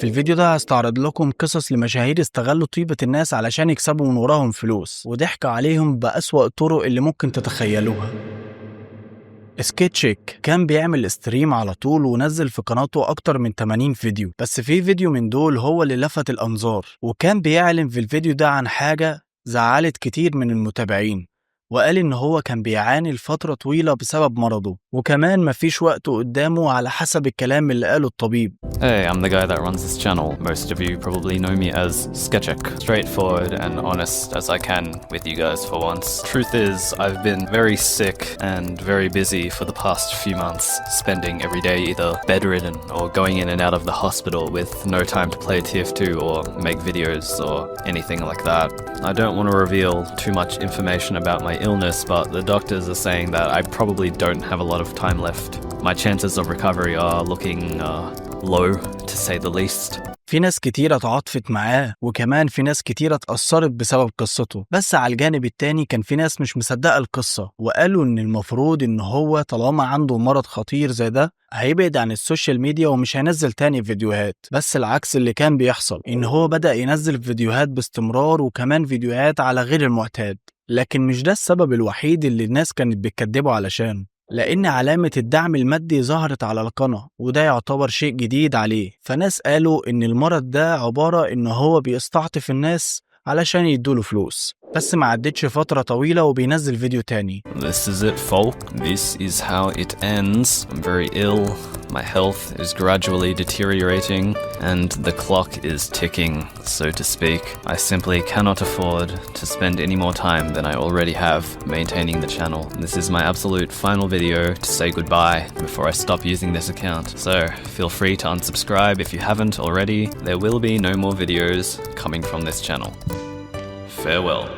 في الفيديو ده هستعرض لكم قصص لمشاهير استغلوا طيبة الناس علشان يكسبوا من وراهم فلوس، وضحكوا عليهم بأسوأ الطرق اللي ممكن تتخيلوها. سكيتشيك كان بيعمل stream على طول ونزل في قناته أكتر من 80 فيديو، بس في فيديو من دول هو اللي لفت الأنظار، وكان بيعلن في الفيديو ده عن حاجة زعلت كتير من المتابعين، وقال إن هو كان بيعاني لفترة طويلة بسبب مرضه، وكمان مفيش وقت قدامه على حسب الكلام اللي قاله الطبيب. Hey, I'm the guy that runs this channel. Most of you probably know me as Sketchek. Straightforward and honest as I can with you guys for once. Truth is, I've been very sick and very busy for the past few months, spending every day either bedridden or going in and out of the hospital with no time to play TF2 or make videos or anything like that. I don't want to reveal too much information about my illness, but the doctors are saying that I probably don't have a lot of time left. My chances of recovery are looking low, to say the least. في ناس كتيرة تعاطفت معاه، وكمان في ناس كتيرة اتأثرت بسبب قصته، بس على الجانب التاني كان في ناس مش مصدقة القصة، وقالوا إن المفروض إن هو طالما عنده مرض خطير زي ده هيبعد عن ال social media ومش هينزل تاني فيديوهات. بس العكس اللي كان بيحصل، إن هو بدأ ينزل فيديوهات باستمرار، وكمان فيديوهات على غير المعتاد. لكن مش ده السبب الوحيد اللي الناس كانت بتكدبه علشانه، لأن علامة الدعم المادي ظهرت على القناة، وده يعتبر شيء جديد عليه. فناس قالوا إن المرض ده عبارة إن هو بيستعطف الناس علشان يدوله فلوس. بس ما عدتش فترة طويلة وبينزل فيديو تاني. This is it, folk. This is how it ends. I'm very ill. My health is gradually deteriorating, and the clock is ticking, so to speak. I simply cannot afford to spend any more time than I already have maintaining the channel. This is my absolute final video to say goodbye before I stop using this account. So feel free to unsubscribe if you haven't already. There will be no more videos coming from this channel. Farewell.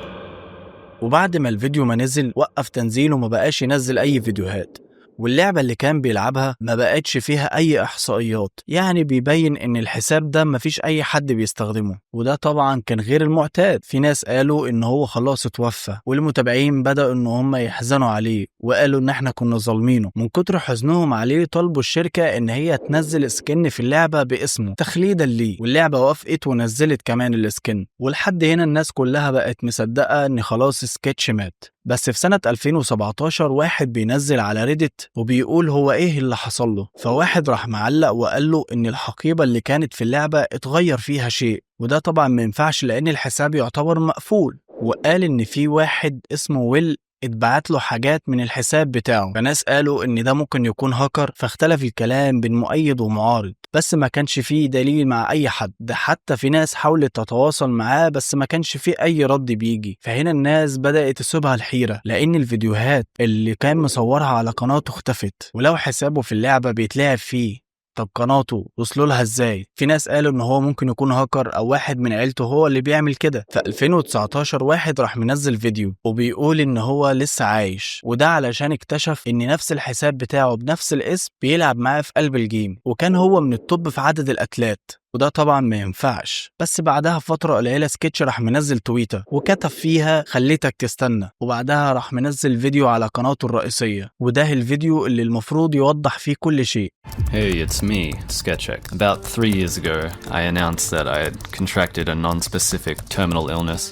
وبعد ما الفيديو ما نزل وقف تنزيله وما بقاش ينزل أي فيديوهات، واللعبة اللي كان بيلعبها ما بقتش فيها أي إحصائيات، يعني بيبين إن الحساب ده مفيش أي حد بيستخدمه، وده طبعا كان غير المعتاد. في ناس قالوا إن هو خلاص اتوفى، والمتابعين بدأوا إن هم يحزنوا عليه وقالوا إن إحنا كنا ظالمينه. من كتر حزنهم عليه طلبوا الشركة إن هي تنزل skin في اللعبة باسمه تخليدا ليه، واللعبة وافقت ونزلت كمان ال skin. ولحد هنا الناس كلها بقت مصدقة إن خلاص سكتش مات. بس في سنة 2017 واحد بينزل على Reddit وبيقول هو ايه اللي حصل له، فواحد راح معلق وقال له ان الحقيبة اللي كانت في اللعبة اتغير فيها شيء، وده طبعا ما ينفعش لان الحساب يعتبر مقفول. وقال ان في واحد اسمه ويل اتبعت له حاجات من الحساب بتاعه، فناس قالوا ان ده ممكن يكون هاكر، فاختلف الكلام بين مؤيد ومعارض، بس ما كانش فيه دليل مع اي حد. ده حتى في ناس حاولت تتواصل معاه بس ما كانش فيه اي رد بيجي. فهنا الناس بدأت تصيبها الحيرة، لان الفيديوهات اللي كان مصورها على قناته اختفت، ولو حسابه في اللعبة بيتلعب فيه، طب قناته وصلوا لها ازاي؟ في ناس قالوا ان هو ممكن يكون هاكر او واحد من عيلته هو اللي بيعمل كده. في 2019 واحد راح منزل فيديو وبيقول ان هو لسه عايش، وده علشان اكتشف ان نفس الحساب بتاعه بنفس الاسم بيلعب معاه في قلب ال game، وكان هو من ال top في عدد القتلات، وده طبعا ما ينفعش. بس بعدها بفترة قليلة سكتش راح منزل تويتة وكتب فيها خليتك تستنى، وبعدها راح منزل فيديو على قناته الرئيسية، وده الفيديو اللي المفروض يوضح فيه كل شيء. Hey, it's me, Sketchek. About 3 years ago, I announced that I had contracted a non specific terminal illness.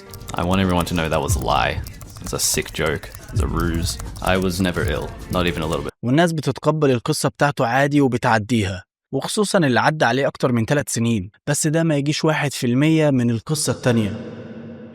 I want everyone to know that was a lie. It's a sick joke. It's a ruse. I was never ill, not even a little bit. والناس بتتقبل القصة بتاعته عادي وبتعديها، وخصوصا اللي عدى عليه أكتر من 3 سنين. بس ده ما يجيش 1% من القصة التانية.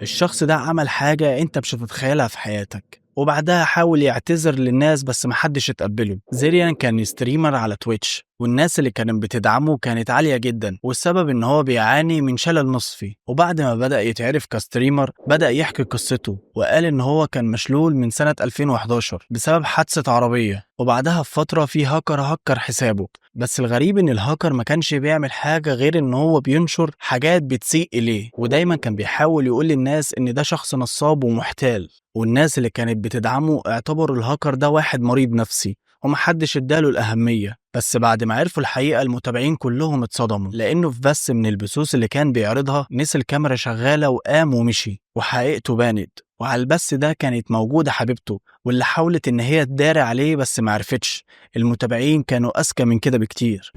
الشخص ده عمل حاجة أنت مش هتتخيلها في حياتك، وبعدها حاول يعتذر للناس بس محدش اتقبله. زيريان كان streamer على Twitch، والناس اللي كانت بتدعمه كانت عالية جدا، والسبب ان هو بيعاني من شلل نصفي. وبعد ما بدأ يتعرف ك streamer بدأ يحكي قصته، وقال ان هو كان مشلول من سنة 2011 بسبب حادثة عربية، وبعدها بفترة في هاكر هكر حسابه. بس الغريب ان الهاكر ما كانش بيعمل حاجة غير ان هو بينشر حاجات بتسيء اليه، ودايما كان بيحاول يقول للناس ان ده شخص نصاب ومحتال. والناس اللي كانت بتدعمه اعتبروا الهاكر ده واحد مريض نفسي ومحدش اداله الأهمية. بس بعد ما عرفوا الحقيقة المتابعين كلهم اتصدموا، لأنه في بث من البثوث اللي كان بيعرضها نسي الكاميرا شغالة وقام ومشي وحقيقته بانت. وعلى البث ده كانت موجودة حبيبته، واللي حاولت إن هي تداري عليه بس معرفتش. المتابعين كانوا أذكى من كده بكتير.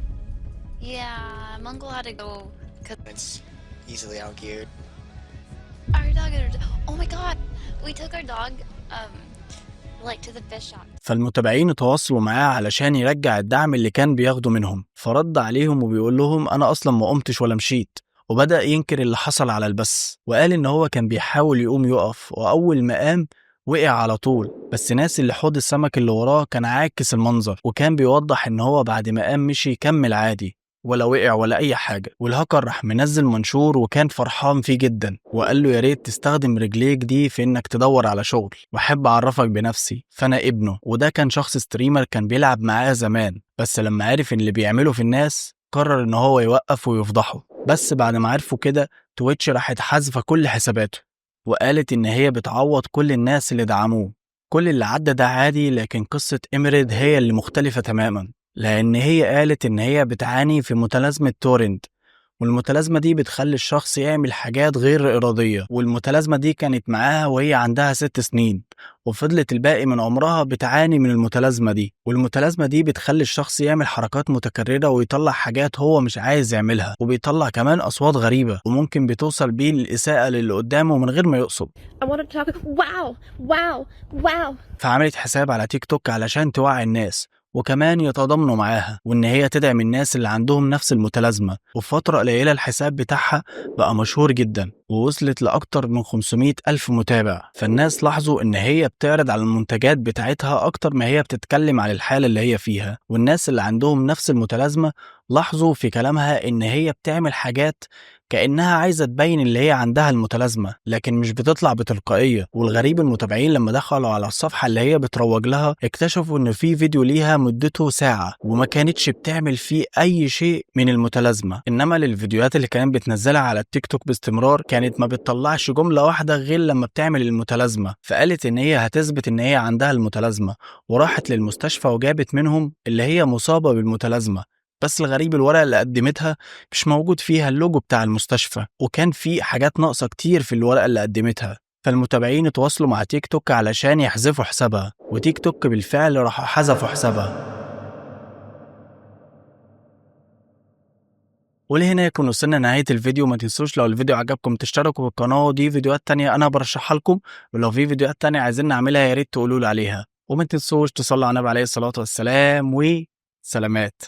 Yeah, Mongol had to go. It's easily outgeared. Our dog. Oh my god, we took our dog like to the fish shop. فالمتابعين اتواصلوا معاه علشان يرجع الدعم اللي كان بياخده منهم، فرد عليهم وبيقول لهم أنا أصلا ما قمتش ولا مشيت، وبدأ ينكر اللي حصل على البث، وقال إن هو كان بيحاول يقوم يقف، وأول ما قام وقع على طول، بس ناس اللي حوض السمك اللي وراه كان عاكس المنظر، وكان بيوضح إن هو بعد ما قام مشي كمل عادي ولا وقع ولا أي حاجة. والهاكر راح منزل منشور وكان فرحان فيه جدا، وقال له يا ريت تستخدم رجليك دي في إنك تدور على شغل، وأحب أعرفك بنفسي فأنا ابنه. وده كان شخص streamer كان بيلعب معاه زمان، بس لما عرف إن اللي بيعمله في الناس قرر إن هو يوقف ويفضحه. بس بعد ما عرفوا كده تويتش راحت حذفة كل حساباته، وقالت إن هي بتعوض كل الناس اللي دعموه. كل اللي عدى ده عادي، لكن قصة إمريد هي اللي مختلفة تماما، لأن هي قالت إن هي بتعاني في متلازمة تورنت، والمتلازمة دي بتخلي الشخص يعمل حاجات غير إرادية، والمتلازمة دي كانت معاها وهي عندها 6 سنين، وفضلت الباقي من عمرها بتعاني من المتلازمة دي. والمتلازمة دي بتخلي الشخص يعمل حركات متكررة ويطلع حاجات هو مش عايز يعملها، وبيطلع كمان أصوات غريبة، وممكن بتوصل بيه للإساءة للي قدامه من غير ما يقصد. I want to talk. Wow, wow, wow. فعملت حساب على تيك توك علشان توعي الناس، وكمان يتضامنوا معاها، وإن هي تدعم الناس اللي عندهم نفس المتلازمة. وفي فترة قليلة الحساب بتاعها بقى مشهور جدا، ووصلت لأكتر من 500 ألف متابع. فالناس لاحظوا إن هي بتعرض على المنتجات بتاعتها أكتر ما هي بتتكلم عن الحالة اللي هي فيها، والناس اللي عندهم نفس المتلازمة لاحظوا في كلامها إن هي بتعمل حاجات كأنها عايزة تبين اللي هي عندها المتلازمة، لكن مش بتطلع بتلقائية. والغريب المتابعين لما دخلوا على الصفحة اللي هي بتروج لها اكتشفوا إن في فيديو ليها مدته ساعة وما كانتش بتعمل فيه أي شيء من المتلازمة، إنما للفيديوهات اللي كانت بتنزلها على التيك توك باستمرار كانت ما بتطلعش جملة واحدة غير لما بتعمل المتلازمة. فقالت إن هي هتثبت إن هي عندها المتلازمة، وراحت للمستشفى وجابت منهم اللي هي مصابة بالمتلازمة. بس الغريب الورقة اللي قدمتها مش موجود فيها اللوجو بتاع المستشفى، وكان في حاجات ناقصة كتير في الورقة اللي قدمتها. فالمتابعين اتواصلوا مع تيك توك علشان يحذفوا حسابها، وتيك توك بالفعل راحوا حذفوا حسابها. ولهنا يكون وصلنا لنهاية الفيديو. ما تنسوش لو الفيديو عجبكم تشتركوا في القناة، ودي فيديوهات تانية أنا برشحها لكم، ولو في فيديوهات تانية عايزين نعملها يا ريت تقولوا لي عليها. وما تنسوش تصلوا على النبي عليه الصلاة والسلام، وسلامات.